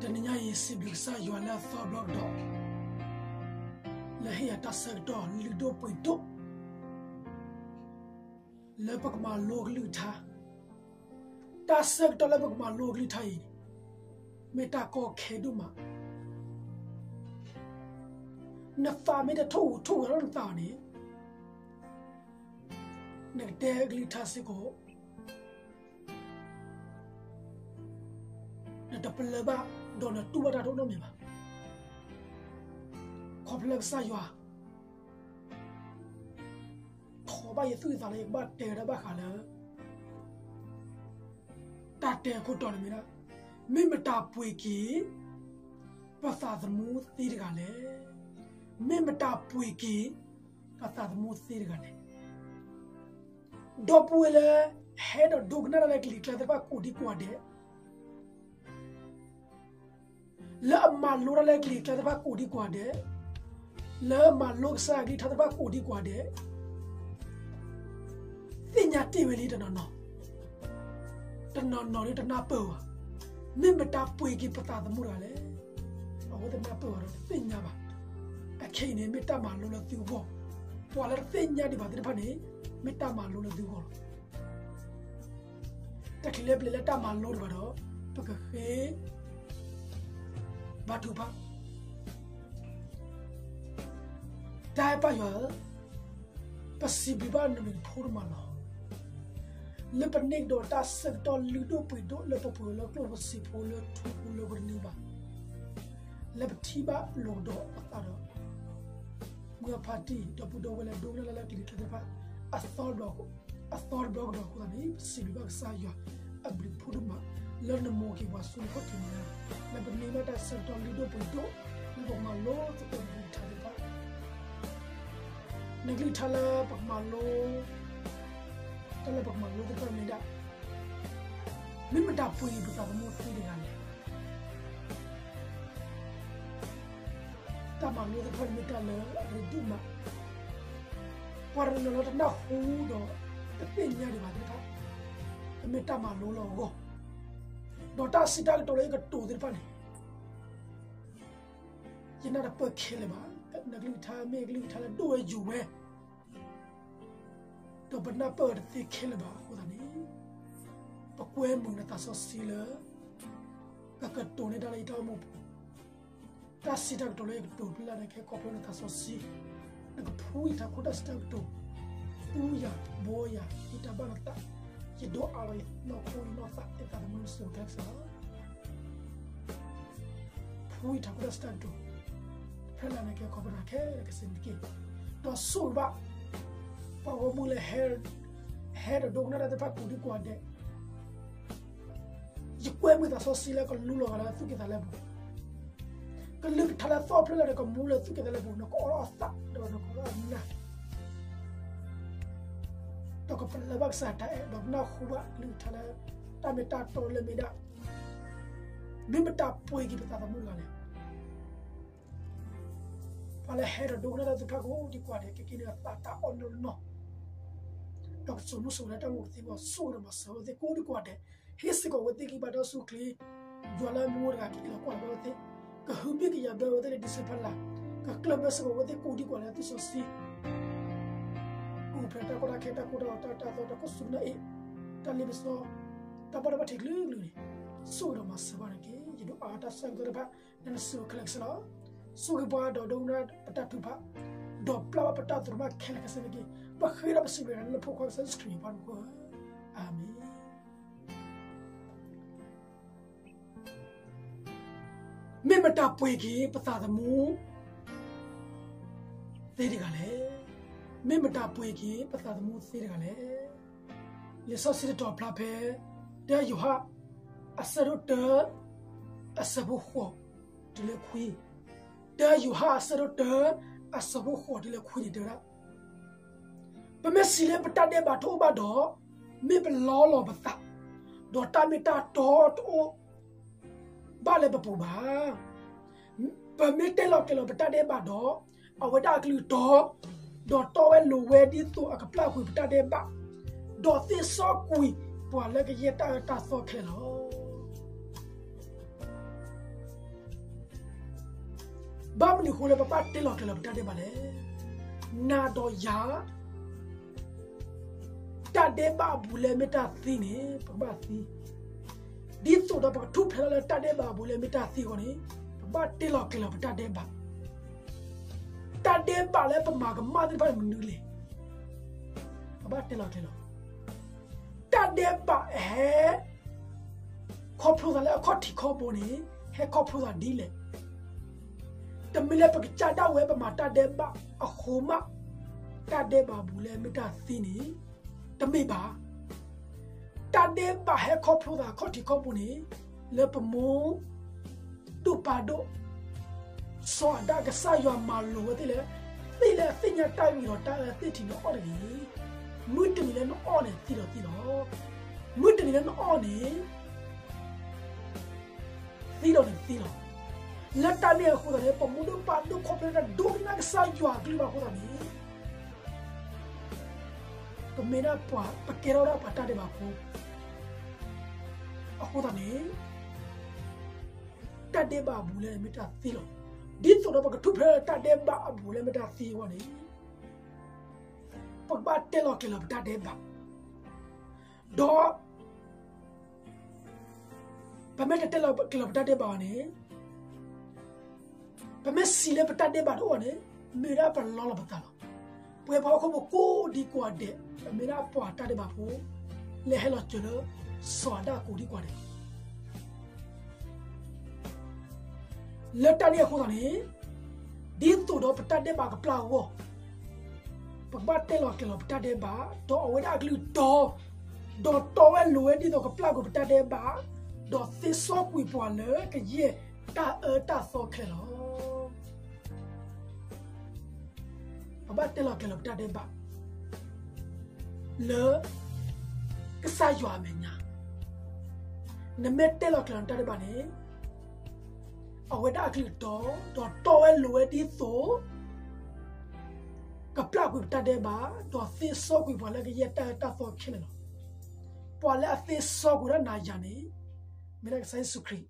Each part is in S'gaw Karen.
တနံၤညါအံၤ စံးဘျုးကစၢ်ယွၤလၢအသီတဘျီကဒီး လၢဟ့ၣ်ယၤတၢ်ဆၢကတီၢ်လုၢ်ဒိၣ်ပှ့ၤဒိၣ် လၢပကမၤလိကလုၢ်ကထါ. တၢ်ဆၢကတီၢ်လၢပကမၤလိကလုၢ်ကထါအံၤ မ့ၢ်တၢ်ကီခဲဒိၣ်မး. နသးမ့ၢ်တထိၣ်ဟူးထိၣ်ဂဲၤထီၣ်နသးန့ၣ် နကတဲကလုၢ်ကထါစ့ၢ်ကီး နတပလၢၢ်ဘၣ် ဒီးနတူၢ်ဘၣ်တၢ်တအိၣ်နီတမံၤဘၣ်. ခီဖျိလၢကစၢ်ယွၤ ထိးဘၣ်ယသူၣ်ယသးလၢယကဘၣ်တဲဝဲဒၣ်ဘၣ်ဃးလၢ တၢ်တဲအခိၣ်တီန့ၣ်မ့ၢ်ဒၣ် မ့ၢ်မတၤပှ့ၤက့ၤ ပသးသမူသ့တဂၤလဲၣ်. မ့ၢ်မတၤပှ့ၤက့ၤ ပသးသမူသ့တဂၤလဲၣ်. ဒီပုၢ်ဝဲၢ်လၢ ဟဲဒီးဒိကနၣ်တၢ်လၢကလံၤကျါသ့ၣ်တဖၣ်ကိးဒံကိးဂၤဒဲး လၢအမၤလိတၢ်လၢကလံၤကျါသ့ၣ်တဖၣ်ကိးဒံကိးဂၤဒဲး, လၢမၤလိကစၢ်ယွၤကလုၢ်ကထါသ့ၣ်တဖၣ်ကိးဒံကိးဂၤဒဲး, သ့ၣ်ညါတ့ၢ်ဝဲလံတနီၤနီၤ, တနီၤနီၤဒ်တနၢ်ပၢၢ်ဘၣ်, မ့ၢ်မတၤပှ့ၤက့ၤပသးသမူတဂၤလဲၣ်. အဝဲတနၢ်ပၢၢ်ဘၣ်ဒီးတသ့ၣ်ညါဘၣ်. အခဲအံၤန့ၣ် မ့ၢ်တၢ်မၤလိလၢသုဂီၢ်, ပှၤလၢတသ့ၣ်ညါဒံးဘၣ်သ့ၣ်တဖၣ်န့ၣ် မ့ၢ်တၢ်မၤလိလၢသုဂီၢ်လီၤ. တချုးလၢပလဲၤလၢတၢ်မၤလိဒံးဘၣ်ဒီး ပကဃ့ ဘါထုကဖၣ်. တၢ်အဲၣ်ပၢ်ယွၤဧၢ, ပစံးဘျုးဘၣ်နမံၤဖိတမံၤလီၤ. လၢပန့ၢ်ကဒီးတၢ်ဆၢကတီၢ်လုၢ်ဒိၣ်ပှ့ၤဒိၣ်လၢပပှဲၤလၢကျိၣ်ပစံးဖိလၢထူဖိလၢပတနံၤဘၣ်, လၢပထံၣ်ဘၣ်လိာ်ကဒီးပသးဒီး မုၢ်အဖါတံၢ် ဒီပုၢ်ဒီဝဲၢ်လၢဒိကနၣ်တၢ်လၢကလံၤကျါသ့ၣ်တဖၣ် အသီတဘျီကဒီးအဃိသတးန့ၣ် ပစံးဘျုးဘၣ်ကစၢ်ယွၤအဘျုးဖးဒိၣ်မး လၢနမိၤက့ၤပှၤဆူနခီၣ်ထံးန့ၣ်လီၤ. လၢပန့ၢ်ဘၣ်တၢ်ဆၢကတီၢ်လုၢ်ဒိၣ်ပှ့ၤဒိၣ် လၢပကမၤလိသကိးနကလုၢ်ကထါသ့ၣ်တဖၣ်, နကလုၢ်ကထါလၢပကမၤလိ, တၢ်လၢပကမၤလိသ့ၣ်တဖၣ်မ့ၢ်ဒၣ် မ့ၢ်မတၤပှ့ၤက့ၤပသးသမူသ့တဂၤလဲၣ်. တၢ်မၤလိသ့ၣ်တဖၣ်န့ၣ်မ့ၢ်တၢ်လၢအရ့ဒိၣ်မး, ပှၤတနီၤနီၤလၢတနၢ်ဟူဒီး တသ့ၣ်ညါဒံးဘၣ်သ့ၣ်တဖၣ်, အမ့ၢ်တၢ်မၤလိလၢအဂီၢ်, ဒီးတၢ်စံးတၢ်ကတိၤလၢယကတိၤသ့ၣ်တဖၣ်န့ၣ် ယနၢ်တပၢၢ်ခဲလၢာ်ဘၣ်. နကလုၢ်ကထါမ့ၢ်ကလုၢ်ကထါလၢဒိၣ်ဝဲယိာ်ဝဲ ဒီးပနၢ်ပၢၢ်အီၤတသ့ခဲလၢာ်ဘၣ်အဃိသတးန့ၣ်, ပကွဲမုာ်နသးစီဆှံလၢ ကကတိၤန့ၢ်တၢ်လၢယတၢ်အိၣ်မူပူၤ, တၢ်စံးတၢ်ကတိၤလၢယကတိၤဖျါလၢနကဟဲခီဖျိနသးစီဆှံ, နကဖှူယထးခိၣ်တၢ်စံးတၢ်ကတိၤ, သူယၤဘှီယၤ ယတၢ်ဘၣ်နသး, ယဒိးအးလီၤယနီၢ်ခိယနီၢ်သး ယသးသမူလၢနစိၤခဲလၢာ်လီၤ. ဖှူယထးခိၣ်တၢ်စံးတၢ်ကတိၤ ဖဲလၢနကဲခီဖျိနၤခဲလၢာ်ခဲဆ့န့ၣ်တက့ၢ်. ဒီးဆိၣ်ဂ့ၤဘၣ် ပှၤဂီၢ်မုၢ်လၢ ဟဲဒီးဒိကနၣ်တၢ်သ့ၣ်တဖၣ်ကိးဒံကိးဂၤဒဲး, ယကွဲမုာ်သးစီဆှံလၢကလူလီၤဂာ်လၢသူၣ်က့သးလဲပူၤ, ကလုၢ်ကထါလၢသီၣ်ဖျါလၢနကမူလၢသူၣ်က့သးလဲပူၤ နကအီၣ်လီၤအသးဒီးနကအီၣ်လီၤနနၢ် ဒီးကပလၢၢ်ဘၣ်ကစၢ်တၢ်အဲၣ် ဒီးကနၢ်ဟူဘၣ်ကလုၢ်ကထါလၢ တၢ်မ့ၢ်တၢ်တီလၢမ့ၢ်ဒၣ် မ့ၢ်မတၤပှ့ၤက့ၤပသးသမူတဂၤလဲၣ်. ပှၤလၢဟဲဒီးဒိကနၣ်တၢ်သ့ၣ်တဖၣ်ကိးဒံကိးဂၤဒဲး ကက့ၤန့ၢ်အသးတၢ်အီၣ်နီၢ်နီၢ်, ဒီးကစိာ်မူစိာ်ဂဲၤတၢ်အိၣ်မူကသ့အဂီၢ် ဆိၣ်ဂ့ၤဒီးမၤစၢၤအဝဲသ့ၣ်ကိးဒံကိးဂၤဒဲး, ဟ့ၣ်စ့ၢ်ကီးအဝဲသ့ၣ်ဂံၢ်ဘါဒီးဆူၣ်ချ့, ယွၤလၢအမူဝဲတဂၤကဟ့ၣ်လီၤကွၢ်လီၤဘၣ်အဝဲသ့ၣ်, ကဟုဘၣ်ကယာ်ဘၢအဝဲသ့ၣ်လၢဒံးစ့ဖီလာ်, ကကျၢၢ်ဘၢစ့ၢ်ကီးအဝဲသ့ၣ်ကိးဒံကိးဂၤဒဲးလၢသူၣ်စီဆှံ အိၣ်ဖျဲၣ်တၢ်ကီတၢ်ခဲ တၢ်ကိၢ်တၢ်ဂီၤ တၢ်တၢ်သီ တၢ်ခိၣ်စူၢ်ကနၣ်အ့ၣ်, တၢ်လ့ပစီ, တၢ်ဘၣ်ဒိဘၣ်ထံးကလုာ်ကလုာ်န့ၣ်, ဆိၣ်ဂ့ၤဒီးမၤစၢၤဘၣ်န့ၣ်တက့ၢ်. ယဒိးအါတၢ်ဆၢကတီၢ်တဖၣ် လၢနစုပူၤခဲလၢာ်ခဲဆ့လီၤ. ဆိၣ်ဂ့ၤပှၤဒီးဒိကနၣ်ပတၢ်ထုကဖၣ်, ဒီးပျၢ်ဘၣ်ပတၢ်သရူးမးခဲလၢာ်ခဲဆ့န့ၣ်တက့ၢ်. ပဃ့ဒီးပစံးဘျုးနၤလၢနဖိခွါကစၢ်ယ့ၣ်ၡူးခရံာ်အမံၤ, အၤမ့ၣ်. မ့ၢ်မတၤပှ့ၤက့ၤပသးသမူသ့တဂၤလဲၣ်. မ့ၢ်မတၤပှ့ၤက့ၤပသးသမူသ့တဂၤလဲၣ်. လံာ်စီဆှံတတီၤဖျါဖဲ တၢယိၤဟၣ် အဆၢဒိၣ်တၢ အဆၢဖိဃိးတုၤလၢခွံ, တၢယိၤဟၣ်အဆၢဒိၣ်တၢ အဆၢဖိဃိးတုၤလၢခွံန့ၣ်တဲဝဲဒၣ် ပမ့ၢ်စံးလၢပတၢ်ဒဲးဘးတအိၣ်ဘၣ်ဒီး, မ့ၢ်ပလီလီၤပသး, ဒီးတၢ်မ့ၢ်တၢ်တီတအိၣ်ဘၣ်လၢပပူၤဘၣ်. ပမ့ၢ်တဲလီၤကျဲၤလီၤပတၢ်ဒဲးဘးဒီး, အဝဲဒၣ်အကလုၢ်တီ, ဒီးတီဝဲလိၤဝဲဒ်သိးအကပျၢ်ကွံာ်ပတၢ်ဒဲးဘး, ဒီးသ့စီကွံာ်ပှၤလၢကယဲၢ်တၢ်အၢတၢ်သီခဲလၢာ်လီၤ. ဘၣ်မနုၤအဃိလၢပဘၣ်တဲလီၤကျဲၤလီၤပတၢ်ဒဲးဘးလဲၣ်. နၤဒီးယၤ တၢ်ဒဲးဘးအဘူးအလဲမ့ၢ်တၢ်သံန့ၣ် ပကဘၣ်သံ, ဒ်သိးဒီးပကထူၣ်ဖျဲးထီၣ်လၢတၢ်ဒဲးဘးအဘူးအလဲမ့ၢ်တၢ်သံအဂီၢ်န့ၣ် ပဘၣ်တဲလီၤကျဲၤလီၤပတၢ်ဒဲးဘး. တၢ်ဒဲးဘးလၢပမၤကမၣ်သ့ၣ်တဖၣ်န့ၣ်မနုၤလဲၣ်. ပဘၣ်တဲလီၤကျဲၤလီၤ. တၢ်ဒဲးဘးဟဲ ခီဖျိသးလၢအခီၣ်ထံးခီၣ်ဘိန့ၣ် ဟဲခီဖျိသးဒ်လဲၣ်. တမ့ၢ်လၢပကစၢ်ဒၣ်ဝဲပမၤတၢ်ဒဲးဘးအဃိမး တၢ်ဒဲးဘးအဘူးအလဲမ့ၢ်တၢ်သံန့ၣ် တမ့ၢ်ဘၣ်. တၢ်ဒဲးဘးဟဲခီဖျိသးအခီၣ်ထံးခီၣ်ဘိန့ၣ် လၢပမိၢ်ဒိၣ်ပၢ်ဒိၣ် စီၤအၤဒၣ် ကစၢ်ယွၤမၤလိာ်ဝဲသ့ၣ်လၢ သ့ၣ်လၢသ့ၣ်ညါတၢ်ဂ့ၤဒီးတၢ်အၢသ့ၣ်ထံးန့ၣ်အီၣ်တဂ့ၤ. မုၢ်တနံၤလၢနအီၣ်န့ၣ်သံဒီးသံလီၤ. မုၢ်တနံၤလၢနအီၣ်န့ၣ် သံဒီးနသံလီၤ. လၢတၢ်န့ၣ်အဃိသတးန့ၣ် ပမိၢ်ဒိၣ်ပၢ်ဒိၣ်ခီဖျိလၢတၢ်ဒိကနၣ်ကစၢ်ယွၤအကလုၢ်ဘၣ်အဃိသတးန့ၣ် ပမ့ၢ်ဒၣ်ပှၤ ပကဲထီၣ်ဒၣ်ပှၤတၢ်ဒဲးဘးဖိ အဃိသတးန့ၣ် တၢ်ဒဲးဘးအဘူးအလဲမ့ၢ်တၢ်သံလီၤ. ဒ်သိးဒီးပကထူၣ်ဖျဲးတၢ်ဒဲးဘးအဘူးအလဲမ့ၢ်တၢ်သံအဂီၢ်န့ၣ် ပကဘၣ်တဲလီၤကျဲၤလီၤပတၢ်ဒဲးဘး, ဒီး ပမ့ၢ်တတဲလီၤကျဲၤလီၤပတၢ်ဒဲးဘးဘၣ်န့ၣ် ပမ့ၢ်စံးလၢပတၢ်ဒဲးဘးတအိၣ်န့ၣ် မ့ၢ်ဒၣ်ပလီလီၤပသးလီၤ. ပဝဲပှၤဟီၣ်ခိၣ်ဖိကိးဒံကိးဂၤဒဲး ပမ့ၢ်ဒၣ်ပှၤတၢ်ဒဲးဘးဖိ လၢဟဲလီၤစၢၤလၢ စီၤအၤဒၣ်ကိးဒံကိးဂၤဒဲး လၢတၢ်န့ၣ်အဃိသတးန့ၣ် ဒ်သိးဒီးပတၢ်ဒဲးဘးကပျၢ်အဂီၢ် ပကဘၣ်တဲလီၤကျဲၤလီၤပတၢ်ဒဲးဘး ဒီးအဝဲဒၣ်အကလုၢ်တီ ဒီးတီဝဲလိၤဝဲဒ်သိးကပျၢ်ကွံာ်ပတၢ်ဒဲးဘး, ဒီးသ့စီကွံာ်ပှၤလၢကယဲၢ်တၢ်အၢတၢ်သီခဲလၢာ်လီၤ. ပဘၣ်တဲလီၤကျဲၤလီၤပတၢ်ဒဲးဘး လၢ ကစၢ်ယွၤအမဲာ်ညါ, နမ့ၢ်တဲလီၤကျဲၤလီၤနတၢ်ဒဲးဘးန့ၣ် အဝဲဒၣ်အကလုၢ်တီ ဒီးတီဝဲလိၤဝဲဒ်သိး ကပျၢ်ကွံာ်ပတၢ်ဒဲးဘး, ဒီးသ့စီကွံာ်ပှၤလၢကယဲၢ်တၢ်အၢတၢ်သီခဲလၢာ်လီၤ. ပှၤလၢအသ့စီကွံာ်ဝဲဒၣ်နၤယၤန့ၣ် မ့ၢ်ဒၣ်ကစၢ်ယ့ၣ်ၡူးခရံာ်,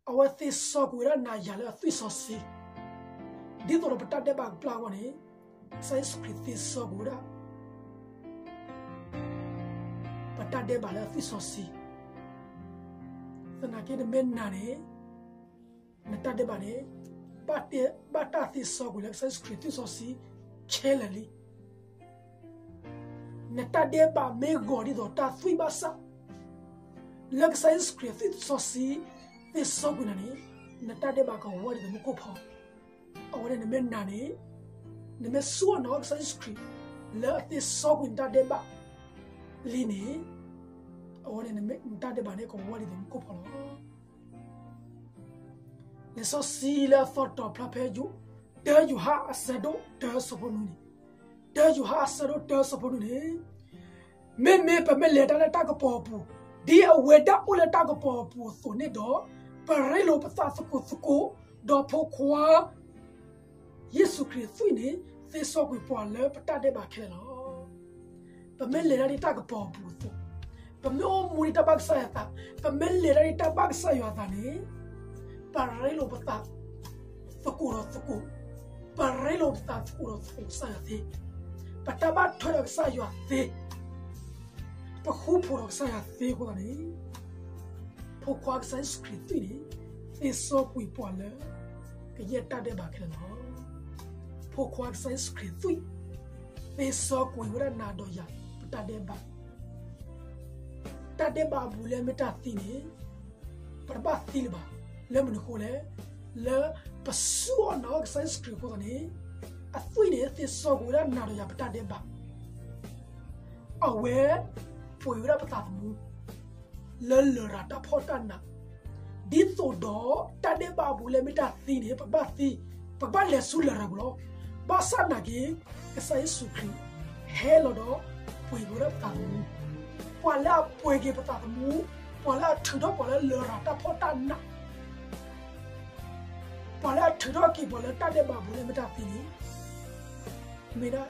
အဝဲသ့စီကွံာ်ဝဲဒၣ်နၤယၤလၢအသွံၣ်စီဆှံ, ဒ်သိးဒီးပတၢ်ဒဲးဘးကပျၢ်အဂီၢ်န့ၣ် ကစၢ်ယ့ၣ်ၡူးခရံာ်သ့စီကွံာ်ဝဲဒၣ် ပတၢ်ဒဲးဘးလၢအသွံၣ်စီဆှံ, သနာ်က့နမ့ၢ်နာ်န့ၣ် နတၢ်ဒဲးဘးန့ၣ် ဘၣ်တၢ်သ့စီကွံာ်လၢကစၢ်ယ့ၣ်ၡူးခရံာ်သွံၣ်စီဆှံ ခဲလၢာ်လံ. နတၢ်ဒဲးဘးမ့ၢ်ဂီၤဒ်သိးတၢ်သွံၣ်ဘၣ်ဆၣ် လၢကစၢ်ယ့ၣ်ၡူးခရံာ်အသွံၣ်စီဆှံ သ့စီကွံာ်နၤန့ၣ် နတၢ်ဒဲးဘးကဝီၤဒ်သိးမူခိၣ်ဖီ, အဝဲန့ၣ်နမ့ၢ်နာ်န့ၣ် နမ့ၢ်စူၢ်အနာ်ကစၢ်ယ့ၣ်ၡူးခရံာ် လၢအသ့စီကွံာ်နတၢ်ဒဲးဘးလံန့ၣ် အဝဲန့ၣ် နတၢ်ဒဲးဘးန့ၣ်ကဝီၤဒ်သိးမူခိၣ်ဖီလီၤ. လံာ်စီဆှံလၢအသီတီၤဖျါဖဲ တၢယိၤဟၣ်အဆၢဒိၣ်တၢအဆၢဖိနွံန့ၣ်, တၢယိၤဟၣ်အဆၢဒိၣ်တၢအဆၢဖိနွံန့ၣ်, မ့မ့ၢ်ပမ့ၢ်လဲၤတၢ်လၢတၢ်ကပီၤအပူၤ, ဒ်အဝဲဒၣ်အိၣ်လၢတၢ်ကပီၤအပူၤအသိးန့ၣ်ဒီး, ပရ့လိာ်ပသးသကိးသကိး, ဒီးဖိခွါ ယ့ၣ်ၡူးခရံာ်သွံၣ်န့ၣ် သ့စီကွံာ်ပှၤလၢပတၢ်ဒဲးဘးခဲလၢာ်လီၤ. ပမ့ၢ်လဲၤတၢ်ဒ်တၢ်ကပီၤအပူၤအသိး, ပမ့ၢ်အိၣ်မူဒ်တၢ်ဘၣ်ကစၢ်ယွၤအသး, ပမ့ၢ်လဲၤတၢ်ဒ်တၢ်ဘၣ်ကစၢ်ယွၤအသးန့ၣ်, ပရ့လိာ်ပသးသကိးဒီးသကိး, ပရ့လိာ်ပသးသကိးဒီးသကိးကစၢ်ယွၤသ့, ပတၢ်ဘၣ်ထွဲဒီးကစၢ်ယွၤသ့, ပဃူဖိးဒီးကစၢ်ယွၤသ့အဃိသတးန့ၣ် ဖိခွါကစၢ်ယ့ၣ်ၡူးခရံာ်သွံၣ်န့ၣ် သ့စီကွံာ်ပှၤလၢ ကယဲၢ်တၢ်ဒဲးဘးခဲလၢာ်လီၤ. ဖိခွါကစၢ်ယ့ၣ်ၡူးခရံာ်သွံၣ် သ့စီကွံာ်ဝဲဒၣ်နၤဒီးယၤ ပတၢ်ဒဲးဘး, တၢ်ဒဲးဘးအဘူးအလဲမ့ၢ်တၢ်သံန့ၣ် ပတဘၣ်သံလၢၤဘၣ်. လၢမနုၤအဃိလဲၣ်, လၢပစူၢ်အနာ်ကစၢ်ယ့ၣ်ၡူးခရံာ်အဃိသတးန့ၣ် အသွံၣ်န့ၣ် သ့စီကွံာ်ဝဲဒၣ်နၤဒီးယၤပတၢ်ဒဲးဘး, အဝဲပှ့ၤဝဲဒၣ်ပသးသမူ လၢလရာ်တၢ်ဖှီၣ်တၢ်နး, ဒ်သိးဒီးတၢ်ဒဲးဘးအဘူးအလဲမ့ၢ်တၢ်သံန့ၣ် ပကဘၣ်သံ, ပကဘၣ်လဲၤဆူလရာ်ပူၤလီၤ. ဘၣ်ဆၣ်နာ်က့ ကစၢ်ယ့ၣ်ၡူးခရံာ် ဟဲလီၤဒီးပှ့ၤက့ၤဝဲဒၣ်ပသးသမူ, ပှၤလၢအပှ့ၤက့ၤပသးသမူ, ပှၤလၢအထုးထီၣ်ပှၤလၢလရာ်တၢ်ဖှီၣ်တၢ်နး ပှၤလၢအထုးထီၣ်က့ၤပှၤလၢတၢ်ဒဲးဘးအဘူးအလဲမ့ၢ်တၢ်သံန့ၣ် မ့ၢ်ဒၣ်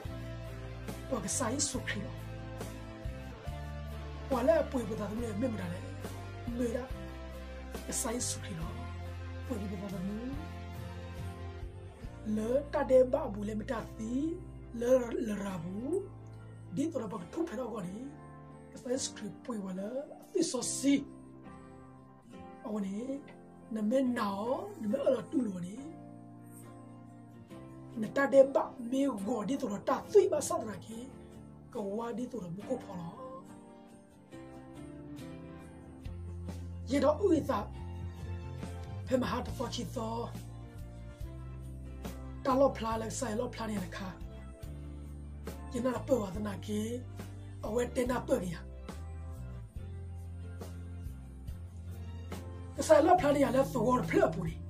ပကစၢ်ယ့ၣ်ၡူးခရံာ်လီၤ. ပှၤလၢအပှ့ၤပသးသမူန့ၣ်မ့ၢ်မတၤလဲၣ်. မ့ၢ်ဒၣ် ကစၢ်ယ့ၣ်ၡူးခရံာ်လီၤ. ပှ့ၤက့ၤပသးသမူ, လၢတၢ်ဒဲးဘးအပူၤလၢမ့ၢ်တၢ်သံလၢလရာ်ပူၤ, ဒ်သိးဒီးပကထူၣ်ဖျဲးထီၣ်အဂီၢ်န့ၣ်, ကစၢ်ယ့ၣ်ၡူးခရံာ်ပှ့ၤဝဲလၢအသွံၣ်စီဆှံ အဝဲန့ၣ်, နမ့ၢ်နာ်အီၤ, နမ့ၢ်အၢၣ်လီၤတူၢ်လိာ်အီၤန့ၣ်, နတၢ်ဒဲးဘးမ့ၢ်ဂီၤဒ်သိးဒီးတၢ်သွံၣ်ဘၣ်ဆၣ်သနာ်က့, ကဝါဒ်သိးဒီးမူခိၣ်ဖီလီၤ. ယအဲၣ်ဒိးအုၣ်ယသး ဖဲမဟါတသီခံသီ တၢ်လီၣ်ဖျါလၢကစၢ်ယွၤလီၣ်ဖျါန့ၢ်ယၤတခါ, ယနၢ်တပၢၢ်ဘၣ်သနာ်က့, အဝဲတဲနၢ်ပၢၢ်က့ၤယၤ. ကစၢ်ယွၤလီၣ်ဖျါန့ၢ်ယၤလၢသဝီတဖျၢၣ်အပူၤန့ၣ်,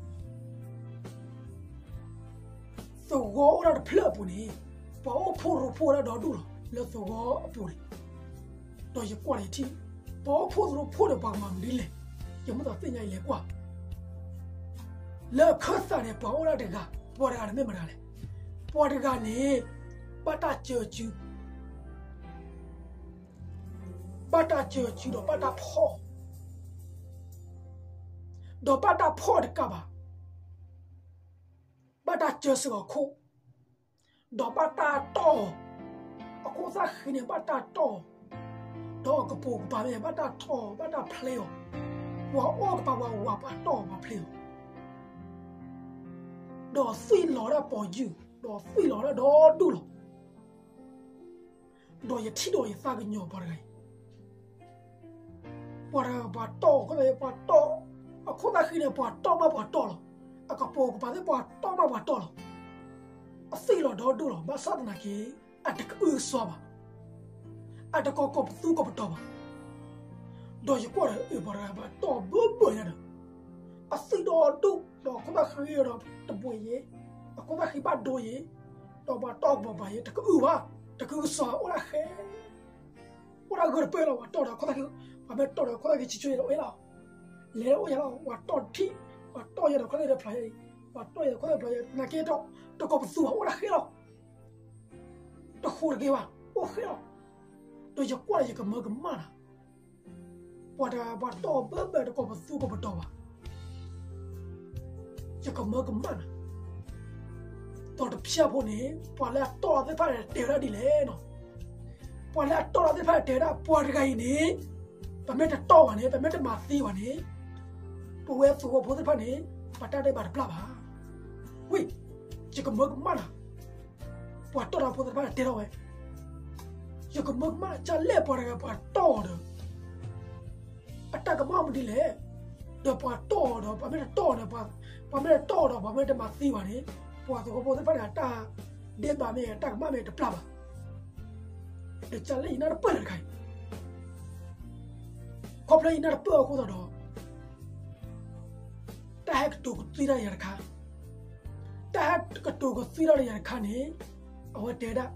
သဝီအိၣ်ဒၣ်တဖျၢၣ်အပူၤန့ၣ်, ပှၤအိၣ်ဖှိၣ်ရိဖှိၣ်ဝဲဒၣ်ဒီဒူၣ်လီၤ. လၢသဝီအပူၤန့ၣ်, ဒီးယကွၢ်ဒီးယထံၣ်, ပှၤအိၣ်ဖှိၣ်ရိဖှိၣ်ဒီးပှၤကမၤမနုၤလဲၣ်, ယမ့ၢ်သးသ့ၣ်ညါအံၤလဲၤကွၢ် လၢအခၢၣ်သးန့ၣ် ပှၤအိၣ်ဒၣ်တဂၤ, ပှၤတဂၤန့ၣ်မ့ၢ်မတၤလဲၣ်. ပှၤတဂၤန့ၣ် ဘၣ်တၢ်စၢၤစု, ဘၣ်တၢ်စၢၤစုဒီးဘၣ်တၢ်ဖီၣ်, ဒီးဘၣ်တၢ်ဖီၣ်တကးဘၣ်, ဘၣ်တၢ်စၢၤစ့ၢ်ကီးခိၣ်, ဒီးဘၣ်တၢ်တီၢ်အီၤ, အခိၣ်သၣ်ဃံန့ၣ်ဘၣ်တၢ်တီၢ်အီၤ, ဒီးအကပိာ်ကပၤမ့ၢ်ဘၣ်တၢ်တီၢ်အီၤ ဘၣ်တၢ်ဖျ့အီၤ, ပှၤအီၣ်ကပၤပှၤဝၤဘၣ်တီၢ်အီၤပှၤဖျ့အီၤ, ဒီးသွံၣ်လီၤဒၣ်ပီၤယုၢ်, ဒီးသွံၣ်လီၤဒၣ်ဒီဒူၣ်လီၤ. ဒီးယထံၣ်ဒီးယသးကညီၤပှၤတဂၤအံၤ, ပှၤတဂၤပှၤတီၢ်အီၤ, ပှၤတီၢ်, အခိၣ်သၣ်ဃံန့ၣ် ပှၤတီၢ်မးပှၤတီၢ်လီၤ. အကပိာ်ကပၤသ့ၣ် ပှၤတီၢ်မးပှၤတီၢ်လီၤ. အသွံၣ်လီၤဒီဒူၣ်လီၤ. ဘၣ်ဆၣ်သနာ်က့ အတကအုကစွါဘၣ်, အတကိးကိးပသူကိးပတီၤဘၣ်. ဒီးယကွၢ်ဒီး အၢၣ် ပှၤတဂၤပှၤတီၢ်ဘၢဘၢညါဒီး, အသွံၣ်ဒီဒူၣ်, ဒီးအခိၣ်သၣ်ဃံဒီးတဘှံးယဲ, အခိၣ်သၣ်ဃံဘၣ်ဒိယဲ, ဒီးပှၤတီၢ်ကပၤယဲ, တကအုဘၣ်, တကအုကစွါဘၣ်, အိၣ်ဒၣ်ဃဲ, အိၣ်ဒၣ်ဂၢၢ်တပၢၢ်လီၤ. ပှၤတီၢ်ဒီးအခိၣ်သၣ်ဃံ, ပှၤမ့ၢ်တီၢ်ဒီးအခိၣ်သၣ်ဃံဆံးဆံးဒီးအိၣ်လီၤ. လဲၤအိၣ်ယၤလီၤ. ပှၤတီၢ်ထံၣ်, ပှၤတီၢ်ယဲဒီးအခိၣ်သၣ်ဃံဒီးဖျါယဲ, ပှၤတီၢ်ယဲဒီးအခိၣ်သၣ်ဃံဖျါယဲ, သနာ်က့ဒီး တကိးပသူဘၣ်, အိၣ်ဒၣ်ဃဲလီၤ. တဃိးတဂ့ၤဘၣ်, အိၣ်ဃဲလီၤ. ဒီးယကွၢ်ဒီးယကမၢကမၣ်နၤ, ပှၤတဂၤပှၤတီၢ်ဘၢဘၢ တကိးပသူကိးပတီၤဘၣ်. ယကမၢကမၣ်နၤ. ဒီးတဖျၢၣ်ဖိန့ၣ် ပှၤလၢအတီၢ်သ့ၣ်တဖၣ်န့ၣ် တဲဝဲဒၣ်ဒ်လဲၣ်နီၤ. ပှၤလၢအတီၢ်သ့ၣ်တဖၣ်န့ၣ် တဲဝဲဒၣ် ပှၤတဂၤအံၤန့ၣ် ပမ့ၢ်တတီၢ်ဘၣ်န့ၣ်, ပမ့ၢ်တမၤသံဘၣ်န့ၣ်, ပဝဲသဝီဖိသ့ၣ်တဖၣ်န့ၣ် ပတၢ်ဒဲးဘးတပျၢ်ဘၣ်. ဝံ, ယကမၢကမၣ်နၤ. ပှၤတီၢ်တၢ်ဖိသ့ၣ်တဖၣ်န့ၣ်တဲထီၣ်ဝဲ, ယကမၢကမၣ်နၤ, ကလဲၣ်ပှၤတဂၤပှၤတီၢ်အီၤဒီး အတၢ်ကမၣ်မနုၤလဲၣ်. ဒီးပှၤတီၢ်အီၤဒီး ပှၤမ့ၢ်တတီၢ်အီၤန့ၣ်, ပှၤမ့ၢ်တတီၢ်အီၤဒီး ပှၤမ့ၢ်တမၤသံဘၣ်န့ၣ်, ပှၤသဝီဖိသ့ၣ်တဖၣ်န့ၣ် အတၢ်ဒဲးဘးမ့ၢ်ဂ့ၤ အတၢ်ကမၣ်မ့ၢ်ဂ့ၤ တပျၢ်ဘၣ်. ဒီးကလဲၣ်ယနၢ်တပၢၢ်လၢတခါအံၤ, ခီဖျိယနၢ်တပၢၢ်အဃိသတးဒီး တၢ်ဟဲကတိၤကသွံတၢ်ဒီးယၤတခါ, တၢ်ဟဲကတိၤကသွံတၢ်ဒီးယၤတခါန့ၣ်, အဝဲတဲဒၣ်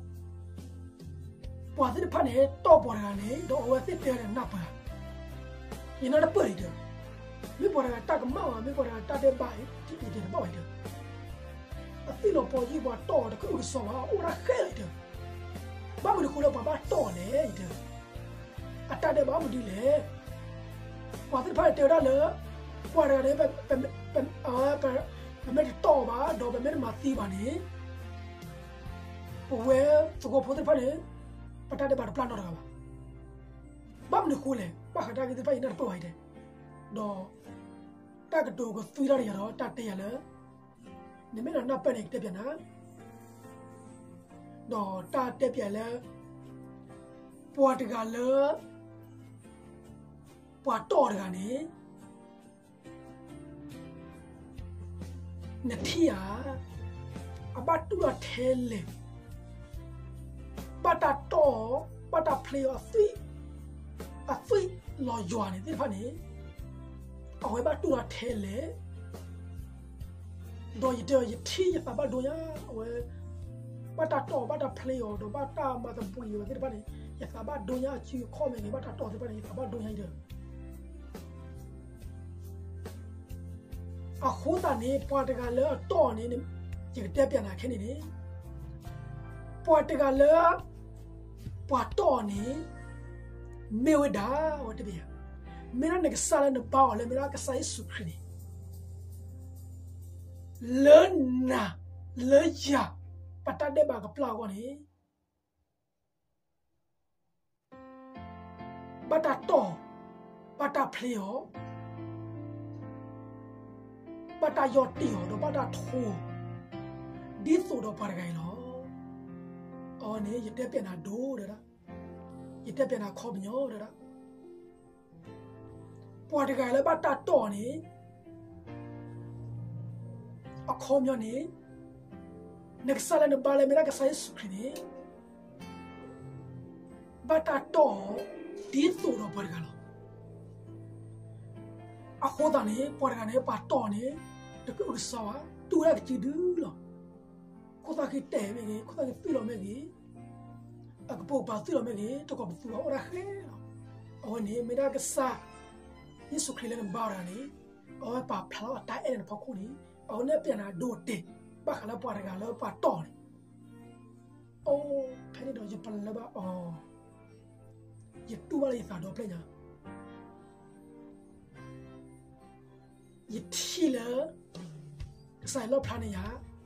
ပှၤသ့ၣ်တဖၣ်န့ၣ် တီၢ်ပှၤတဂၤန့ၣ် ဒီးအဝဲသ့ၣ်တဲဝဲဒၣ်နၢ်ပၢၢ်ဧါ. ယနၢ်တပၢၢ်ဒံးဒီး, မ့ၢ်ပှၤတဂၤတၢ်ကမၣ်ဘၣ်, မ့ၢ်ပှၤတဂၤတၢ်ဒဲးဘးအံၤ ယတဲတဘၣ်ဘၣ်အံၤဒီး, အသွံၣ်လီၤပီၤယုၢ် ပှၤတီၢ်အီၤတကအုကစွါဘၣ်, အိၣ်ဒၣ်ဃဲလီၤအံၤဒီး, ဘၣ်မနုၤဃိလၢပှၤဘၣ်တီၢ်အီၤလဲၣ်အံၤဒီး, အတၢ်ဒဲးဘးမနုၤလဲၣ်. ပှၤသ့ၣ်တဖၣ်န့ၣ်တဲဝဲဒၣ်လၢ ပှၤတဂၤန့ၣ် ပမ့ၢ်တတီၢ်အီၤဘၣ် ဒီးပမ့ၢ်တမၤသံဘၣ်န့ၣ်, ပဝဲသဝီဖိသ့ၣ်တဖၣ်န့ၣ် ပတၢ်ဒဲးဘးတပျၢ်နီတဂၤဘၣ်. ဘၣ်မနုၤဃိလဲၣ်, ဘၣ်ဃးတၢ်ဂ့ၢ်သ့ၣ်တဖၣ်အံၤ ယနၢ်တပၢၢ်ဘၣ်အံၤဒီး, ဒီး တၢ်ကတိၤကသွံတၢ်ဒီးယၤဒီး တၢ်တဲယၤလၢ နမ့ၢ်နၢ်ပၢၢ်န့ၣ် ကတဲပျးနၤ, ဒီးတၢ်တဲပျးလၢ ပှၤတဂၤလၢ ပှၤတီၢ်အီၤတဂၤန့ၣ် နထံၣ်ဧါ, အဘၣ်တူၢ်ထီၣ်ထဲလဲၣ်, ဘၣ်တၢ်တီၢ်အီၤ, ဘၣ်တၢ်ဖျ့အီၤ, အသွံၣ်လီၤယွၤန့ၣ်သ့ၣ်တဖၣ်န့ၣ်, အဝဲဘၣ်တူၢ်ထီၣ်ထဲလဲၣ်. ဒီးယတဲအီၤ ယထံၣ်ယသးဘၣ်ဒိညါ, အဝဲ ဘၣ်တၢ်တီၢ်အီၤ ဘၣ်တၢ်ဖျ့အီၤ ဒီးဘၣ်တၢ်မၤသဘှံးအီၤသ့ၣ်တဖၣ်န့ၣ် ယသးဘၣ်ဒိညါ, အစုအခီၣ်မ့ၢ်ဂ့ၤ ဘၣ်တၢ်တီၢ်သ့ၣ်တဖၣ်န့ၣ် ယသးဘၣ်ဒိညါအံၤဒီး အဃိသတးန့ၣ် ပှၤတဂၤလၢအတီၢ်အီၤန့ၣ် ယကတဲပျးနၤခဲန့ၣ်န့ၣ်, ပှၤတဂၤလၢ ပှၤတီၢ်အီၤန့ၣ် မ့ၢ်ဝဲဒၣ်, အဝဲတဲပျး, မ့ၢ်ဒၣ်နကစၢ်လၢနဘါအီၤလၢ မ့ၢ်ဒၣ်ကစၢ်ယ့ၣ်ၡူးခရံာ်န့ၣ် လၢနၤ လၢယၤ ပတၢ်ဒဲးဘးကပျၢ်အဂီၢ်န့ၣ် ဘၣ်တၢ်တီၢ်အီၤ, ဘၣ်တၢ်ဖျ့အီၤ, ဘၣ်တၢ်ယီၢ်တ့ၢ်အီၤ ဒီးဘၣ်တၢ်ထိအီၤ ဒ်သိးဒီးပှၤတဂၤအံၤလီၤ. အဝဲန့ၣ် ယတဲပျဲနၤဒိတဲဒၣ်, ယတဲပျဲနၤခီပညီတဲဒၣ် ပှၤတဂၤလၢဘၣ်တၢ်တီၢ်အီၤန့ၣ် အခီပညီန့ၣ် နကစၢ်လၢနဘါလၢမ့ၢ်ဒၣ်ကစၢ်ယ့ၣ်ၡူးခရံာ်န့ၣ် ဘၣ်တၢ်တီၢ်အီၤ ဒ်သိးဒီးပှၤတဂၤလီၤ. အဃိသတးန့ၣ် ပှၤတဂၤန့ၣ် ပှၤတီၢ်အီၤန့ၣ် တကအုကစွါဘၣ်, တူၢ်ဝဲဒၣ်ကစုဒုလီၤ. ခိၣ်သၣ်ဃံတဲာ်မ့ၢ်ဂ့ၤ, ခိၣ်သၣ်ဃံသွံၣ်လီၤမ့ၢ်ဂ့ၤ, အကပိာ်ကပၤသွံၣ်လီၤမ့ၢ်ဂ့ၤ, တကိးပသူအီၤအိၣ်ဒၣ်ဃဲလီၤ. အဝဲန့ၣ် မ့ၢ်ဒၣ်ကစၢ်ယ့ၣ်ၡူးခရံာ်လၢနဘါတဂၤန့ၣ် အဝဲပာ်ဖျါလီၤအတၢ်အဲၣ်လၢနဖီခိၣ်န့ၣ် အဝဲန့ၣ်ပျဲနၤဒိတဲ ဘၣ်ဃးလၢပှၤတဂၤလၢပှၤတီၢ်အီၤန့ၣ် အိ ဖဲန့ၣ်ဒီးယပလၢၢ်ဘၣ်အီၤ, ယတူၢ်ဘၣ်လၢယသးဒီဖျၢၣ်ညါ ယထံၣ်လၢ ကစၢ်ယွၤလီၣ်ဖျါန့ၢ်ယၤ, က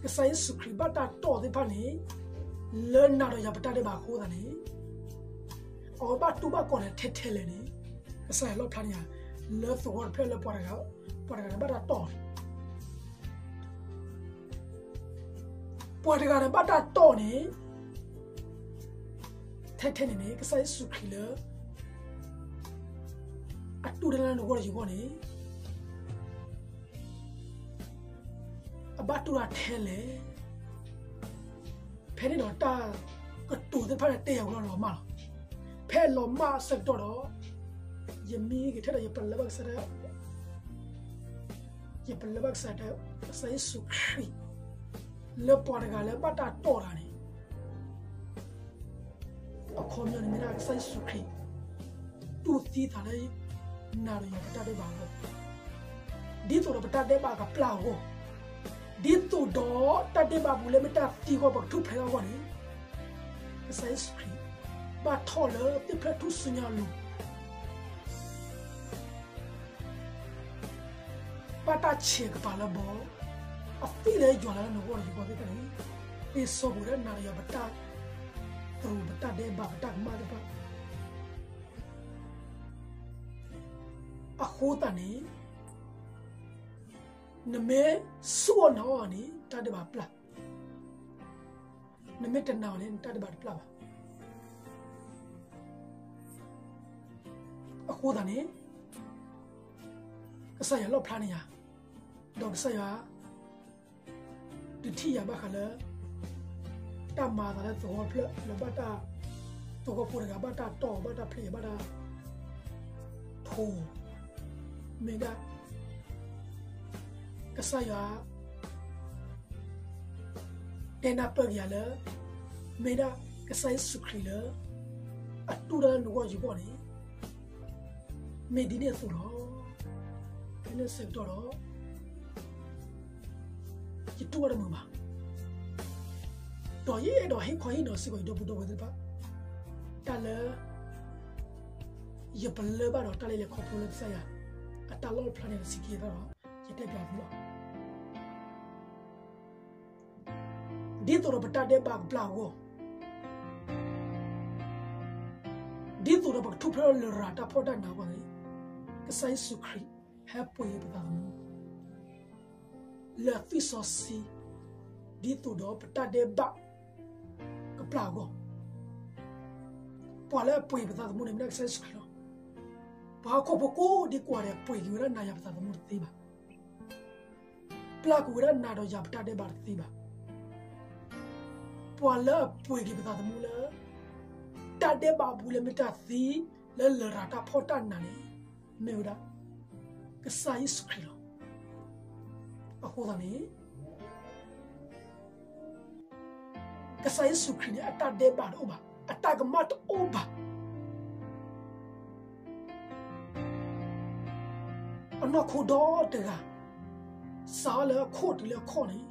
စၢ်ယ့ၣ်ၡူးခရံာ်ဘၣ်တၢ်တီၢ်သ့ၣ်တဖၣ်န့ၣ် လၢနၤဒီးယၤပတၢ်ဒဲးဘးအဃိသတးန့ၣ် အဝဲဘၣ်တူၢ်ဘၣ်ကီၢ်န့ၣ်ထဲထဲလဲၣ်န့ၣ် ကစၢ်ယွၤလီၣ်ဖျါန့ၢ်ယၤ လၢသဝီတဖျၢၣ်လၢပှၤတဂၤ ပှၤတဂၤန့ၣ်ဘၣ်တၢ်တီၢ်န့ၣ် ပှၤတဂၤန့ၣ်ဘၣ်တၢ်တီၢ်န့ၣ် ထဲထဲန့ၣ်န့ၣ် ကစၢ်ယ့ၣ်ၡူးခရံာ်လၢ အတူၢ်တၢ်လၢနဂီၢ်နဂီၢ်န့ၣ် အဘၣ်တူၢ်တၢ်ထဲလဲၣ်. ဖဲန့ၣ်ဒီးတၢ်ကတိၤသ့ၣ်တဖၣ်န့ၣ် တဲယၤဝဲလီၤမၢ်လီၤ. ဖဲလီၤမၢ်အဆၢကတီၢ်ဒီး ယမံဂ့ၤထဲဒီးယပလၢၢ်ဘၣ်ကစၢ်ဒၣ် ယပလၢၢ်ဘၣ်ကစၢ်ဒၣ် ကစၢ်ယ့ၣ်ၡူးခရံာ် လၢပှၤတဂၤလၢဘၣ်တၢ်တီၢ်တဂၤန့ၣ် အခီပညီန့ၣ်မ့ၢ်ဒၣ်ကစၢ်ယ့ၣ်ၡူးခရံာ် တူၢ်သံသးလၢ နၤဒီးယၤပတၢ်ဒဲးဘးအဂီၢ်, ဒ်သိးဒီးပတၢ်ဒဲးဘးကပျၢ်အဂီၢ်, ဒ်သိးဒီးတၢ်ဒဲးဘးပူၤလၢမ့ၢ်တၢ်သံအဂီၢ် ပကထူၣ်ဖျဲးထီၣ်အဂီၢ်န့ၣ် ကစၢ်ယ့ၣ်ၡူးခရံာ် ဘၣ်ထီၣ်လၢသ့ၣ်ဖျၢၣ်ထူၣ်စုညါအလိၤ ဘၣ်တၢ်ဆဲးကပၤလၢဘီ, အသံလၢယွၤလၢနဂီၢ်ဒီးယဂီၢ်သ့ၣ်တဖၣ်န့ၣ်, သ့စီပူၤဒၣ်နၤဒီးယၤပတၢ်သရူး ပတၢ်ဒဲးဘး ပတၢ်ကမၣ်သ့ၣ်တဖၣ်, အဃိသတးန့ၣ် နမ့ၢ်ဆူၣ်အီၣ်နာ်အီၣ်န့ၣ် တၢ်ဒဲးဘးပျၢ်, နမ့ၢ်တနာ်အီၤန့ၣ် နတၢ်ဒဲးဘးတပျၢ်ဘၣ်. အဃိသတးန့ၣ် ကစၢ်ယွၤလီၣ်ဖျါန့ၢ်ယၤ, ဒီးကစၢ်ယွၤ ဒုးထံၣ်ယၤဘၣ်ဃးလၢ တၢ်မၤအသးလၢသဝီတဖျၢၣ်လၢဘၣ်တၢ်, သဝီဖိတဂၤဘၣ်တၢ်တီၢ် ဘၣ်တၢ်ဖျဲး ဘၣ်တၢ်ထိ, မ့ၢ်ဒၣ် ကစၢ်ယွၤ တဲနၢ်ပၢၢ်က့ၤယၤလၢ မ့ၢ်ဒၣ်ကစၢ်ယ့ၣ်ၡူးခရံာ်လၢ အတူၢ်တၢ်လၢနဂီၢ်ယဂီၢ်န့ၣ် မ့ၢ်ဒ်န့ၣ်အသိးလီၤ. ဖဲန့ၣ်ဆၢကတီၢ်ဒီး ယတူၢ်ဘၣ်တမုာ်ဘၣ်, ဒီးယအဲၣ်ဒိးဟ့ၣ်ခီဟ့ၣ်နီၤစ့ၢ်ကီးယဒီပုၢ်ဒီဝဲၢ်သ့ၣ်တဖၣ် တၢ်လၢ ယပလၢၢ်ဘၣ်ဒီးတၢ်လၢလဲၤခီဖျိလၢကစၢ်ယွၤ အတၢ်လီၣ်ဖျါန့ၣ် တဆံးက့ၤသးဒီး ယတဲပျးသုလီၤ. ဒ်သိးဒီးပတၢ်ဒဲးဘးကပျၢ်အဂီၢ်, ဒ်သိးဒီးပကထူၣ်ဖျဲးထီၣ်လရာ်တၢ်ဖှီၣ်တၢ်နးအဂီၢ်န့ၣ်, ကစၢ်ယ့ၣ်ၡူးခရံာ် ဟဲပှ့ၤက့ၤပသးသမူ လၢသွံၣ်စီဆှံ ဒ်သိးဒီးပတၢ်ဒဲးဘးကပျၢ်အဂီၢ်, ပှၤလၢအပှ့ၤပသးသမူန့ၣ် မ့ၢ်ဒၣ်ကစၢ်ယ့ၣ်ၡူးခရံာ်လီၤ. ပှၤဟီၣ်ခိၣ်ဖိကိးဒံကိးဂၤဒဲး ပှ့ၤက့ၤဝဲဒၣ်နၤယၤပသးသမူတသ့ဘၣ်. ပျၢ်ကွံာ်ဝဲဒၣ်နၤဒီးယၤပတၢ်ဒဲးဘးတသ့ဘၣ်. ပှၤလၢအပှ့ၤက့ၤပသးသမူလၢ တၢ်ဒဲးဘးအပူၤလၢမ့ၢ်တၢ်သံ လၢလရာ်တၢ်ဖှီၣ်တၢ်နးန့ၣ် မ့ၢ်ဝဲဒၣ် ကစၢ်ယ့ၣ်ၡူးခရံာ်လီၤ. အဃိသတးန့ၣ် ကစၢ်ယ့ၣ်ၡူးခရံာ်န့ၣ် အတၢ်ဒဲးဘးတအိၣ်ဘၣ်, အတၢ်ကမၣ်တအိၣ်ဘၣ်. အနီၢ်ခိဒီတဂၤ စးထီၣ်လၢအခိၣ်တုၤလၢအခီၣ်န့ၣ်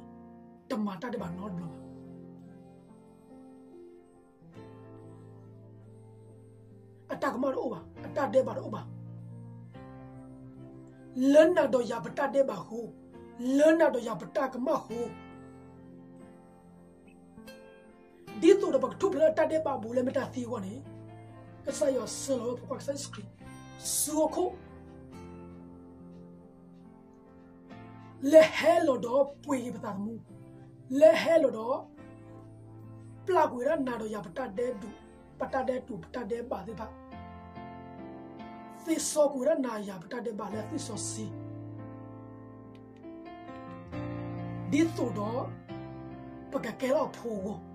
တမၤတၢ်ဒဲးဘးနီတဘျီဘၣ်. အတၢ်ကမၣ်တအိၣ်ဘၣ်, အတၢ်ဒဲးဘးတအိၣ်ဘၣ်. လၢနၤဒီးယၤပတၢ်ဒဲးဘးအဃိ, လၢနၤဒီးယၤပတၢ်ကမၣ်အဃိ, ဒီးပကထူၣ်ဖျဲးလၢတၢ်ဒဲးဘးအပူၤလၢမ့ၢ်တၢ်သံအဂီၢ်န့ၣ်, ကစၢ်ယွၤဆှၢလီၤဝဲဖိခွါကစၢ်ယ့ၣ်ၡူးခရံာ် ဆူဟီၣ်ခိၣ် လၢဟဲလီၤဒီးပှ့ၤက့ၤပသးသမူ, လၢဟဲလီၤဒီး ပျၢ်ကွံာ်ဝဲဒၣ်နၤဒီးယၤပတၢ်ဒဲးတူး, ပတၢ်ဒဲးတူး ပတၢ်ဒဲးဘးသ့ၣ်တဖၣ်, သ့စီကွံာ်ဝဲဒၣ်နၤယၤပတၢ်ဒဲးဘးလၢအသွံၣ်စီဆှံ ဒ်သိးဒီး ပကကဲထီၣ်အဖိအဂီၢ်,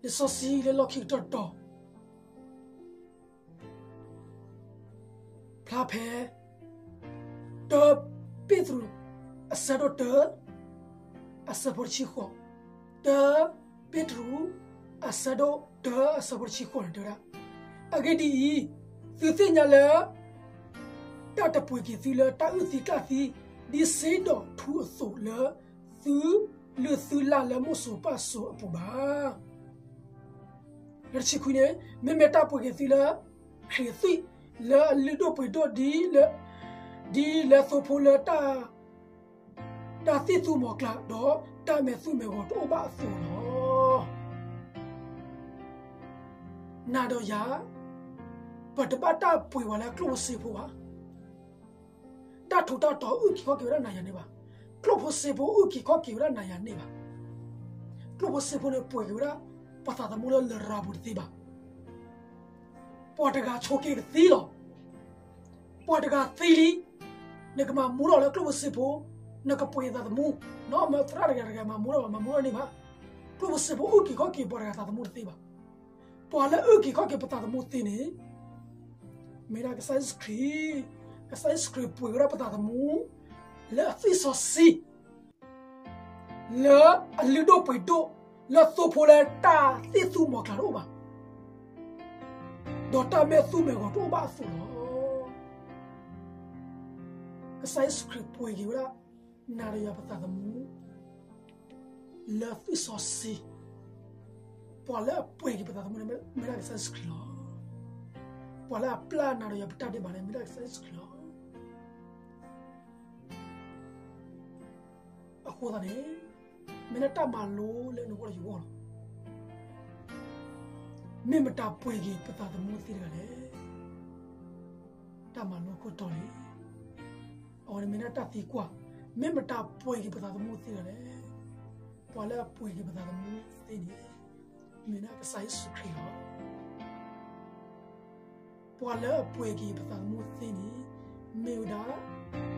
လံာ်စီဆှံလၢလီၢ်ခံကတၢၢ်တတီၤ ဖျါဖဲ တၢပ့းတရူး အဆၢဒိၣ်တၢ အဆၢဖိတဆံဃိး, တၢပ့းတရူး အဆၢဒိၣ်တၢ အဆၢဖိတဆံဃိးန့ၣ်တဲဝဲဒၣ်, အဂ့ၢ်ဒ်အံၤ, သုသ့ၣ်ညါလၢ တၢ်တပှ့ၤက့ၤသုလၢတၢ်အုၣ်သံကျၣ်သံ ဒ်စ့ဒီးထူအသိးလၢ သုလုၢ်သုလၢ်လၢမိၣ်စိၤပၢ်စိၤအပူၤဘၣ်. လၢတဆံခွံန့ၣ်, မ့မ့ၢ်တၢ်ပှ့ၤက့ၤသုလၢ ခရံာ်အသွံၣ် လၢအလုၢ်ဒိၣ်ပှ့ၤဒိၣ်ဒ် ဒ်လၢသိဖိလၢ တၢ်သံၣ်သူမီၤကျၢ် ဒီးတၢ်မဲာ်သူၣ်မဲာ်ဂီၤတအိၣ်ဘၣ်အသိးလီၤ. နၤဒီးယၤ ပတဘၣ်တၢ်ပှ့ၤဝဲလၢကျိၣ်ဖိစ့ဖိဘၣ်. တၢ်ထူးတၢ်တီၤအုၣ်က့ၤခီၣ်က့ၤဝဲဒၣ်နၤယၤန့ၣ်ဘၣ်. ကျိၣ်ဖိစ့ဖိအုၣ်က့ၤခီၣ်က့ၤဝဲဒၣ်နၤယၤန့ၣ်ဘၣ်. ကျိၣ်ဖိစ့ဖိန့ၣ်ပှ့ၤက့ၤဝဲဒၣ် ပသးသမူလၢလရာ်ပူၤတသ့ဘၣ်. ပှၤတဂၤဆိးက့ၤကသံလီၤ. ပှၤတဂၤသံလံ, နကမၤမူထီၣ်လၢကျိၣ်ဖိစ့ဖိ, နကပှ့ၤသးသမူ, နီၢ်မၢသရၣ်တဂၤတဂၤမၤမူထီၣ်ဘၣ်, မၤမူထီၣ်န့ၣ်ဘၣ်. ကျိၣ်ဖိစ့ဖိအုၣ်က့ၤခီၣ်က့ၤပှၤတဂၤသးသမူတသ့ဘၣ်. ပှၤလၢအုၣ်က့ၤခီၣ်က့ၤပသးသမူသ့န့ၣ် မ့ၢ်ဒၣ်ကစၢ်ယ့ၣ်ၡူးခရံာ်, ကစၢ်ယ့ၣ်ၡူးခရံာ်ပှ့ၤဝဲဒၣ်ပသးသမူ လၢအသွံၣ်စီဆှံ လၢအလုၢ်ဒိၣ်ပှ့ၤဒိၣ် လၢသိဖိလၢတၢ်သံၣ်သူမီၤကျၢ်တအိၣ်ဘၣ်, ဒီးတၢ်မဲာ်သူၣ်မဲာ်ဂီၤတအိၣ်ဘၣ်အသိးလီၤ. ကစၢ်ယ့ၣ်ၡူးခရံာ်ပှ့ၤက့ၤဝဲဒၣ် နၤဒီးယၤပသးသမူ လၢသွံၣ်စီဆှံ, ပှၤလၢအပှ့ၤက့ၤပသးသမူန့ၣ် မ့ၢ်ဒၣ်ကစၢ်ယ့ၣ်ၡူးခရံာ်လီၤ. ပှၤလၢအပျၢ်နၤဒီးယၤပတၢ်ဒဲးဘးန့ၣ် မ့ၢ်ဒၣ်ကစၢ်ယ့ၣ်ၡူးခရံာ်လီၤ. အဃိသတးန့ၣ် မ့ၢ်ဒၣ်တၢ်မၤလိလၢနဂီၢ်ဒီးယဂီၢ်လီၤ. မ့ၢ်မတၤပှ့ၤက့ၤပသးသမူသ့တဂၤလဲၣ်. တၢ်မၤလိခိၣ်တီန့ၣ် အဝဲန့ၣ်မ့ၢ်ဒၣ်တၢ်သံကွၢ်, မ့ၢ်မတၤပှ့ၤက့ၤပသးသမူသ့တဂၤလဲၣ်. ပှၤလၢအပှ့ၤက့ၤပသးသမူသ့န့ၣ် မ့ၢ်ဒၣ်ကစၢ်ယ့ၣ်ၡူးခရံာ်လီၤ. ပှၤလၢအပှ့ၤက့ၤပသးသမူသ့န့ၣ် မ့ၢ်ဝဲဒၣ်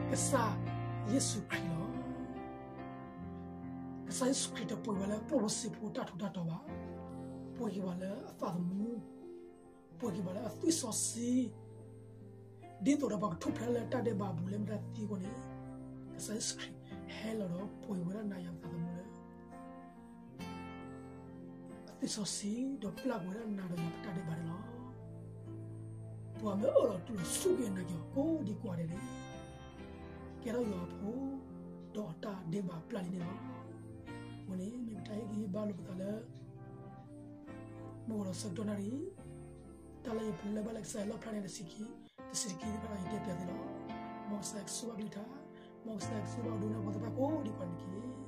ကစၢ်ယ့ၣ်ၡူးခရံာ်လီၤ. ကစၢ်ယ့ၣ်ၡူးခရံာ်တပှ့ၤဘၣ်လၢကျိၣ်ဖိစ့ဖိတၢ်ထူးတၢ်တီၤဘၣ်, ပှ့ၤက့ၤဘၣ်လၢအသးသမူ, ပှ့ၤက့ၤဘၣ်လၢအသွံၣ်စီဆှံ, ဒ်သိးဒီးပကထူၣ်ဖျဲးလၢတၢ်ဒဲးဘးအပူၤလၢမ့ၢ်တၢ်သံအဂီၢ်န့ၣ်, ကစၢ်ယ့ၣ်ၡူးခရံာ်ဟဲလီၤဒီးပှ့ၤဝဲဒၣ်နၤယၤပသးသမူလၢ အသွံၣ်စီဆှံ ဒီးပျၢ်ကွံာ်ဝဲဒၣ်နၤဒီးယၤပတၢ်ဒဲးဘးန့ၣ်လီၤ. ပှၤမ့ၢ်အၢၣ်လီၤတူၢ်လိာ်စူၢ်က့ၤနာ်က့ၤအီၤကိးဒံကိးဂၤဒဲးန့ၣ် ကဲထီၣ်ယွၤအဖိ, ဒီးအတၢ်ဒဲးဘးပျၢ်လံန့ၣ်လီၤ. အဃိန့ၣ် မ့ၢ်ပတၢ်ဟ့ၣ်ဂံၢ်ဟ့ၣ်ဘါလိာ်ပသးလၢ မုၢ်ဂီၤဒီးဆၢကတီၢ်နၣ်ရံၣ်, တၢ်လၢယပလၢၢ်ဘၣ်လၢကစၢ်ယွၤလီၣ်ဖျါန့ၣ် တဆံခံ, တဆံခံသ့ၣ်တဖၣ်ဒီးယတဲပၠးသုလီၤ. မ်ကစၢ်ယွၤကဆိၣ်ဂ့ၤဘၣ်ကလုၢ်ကထါ, မ်ကစၢ်ယွၤကဆိၣ်ဂ့ၤဘၣ်ဒိကနၣ်ဖိသ့ၣ်တဖၣ်ကိးဒံကိးဂၤန့ၣ်တက့ၢ်.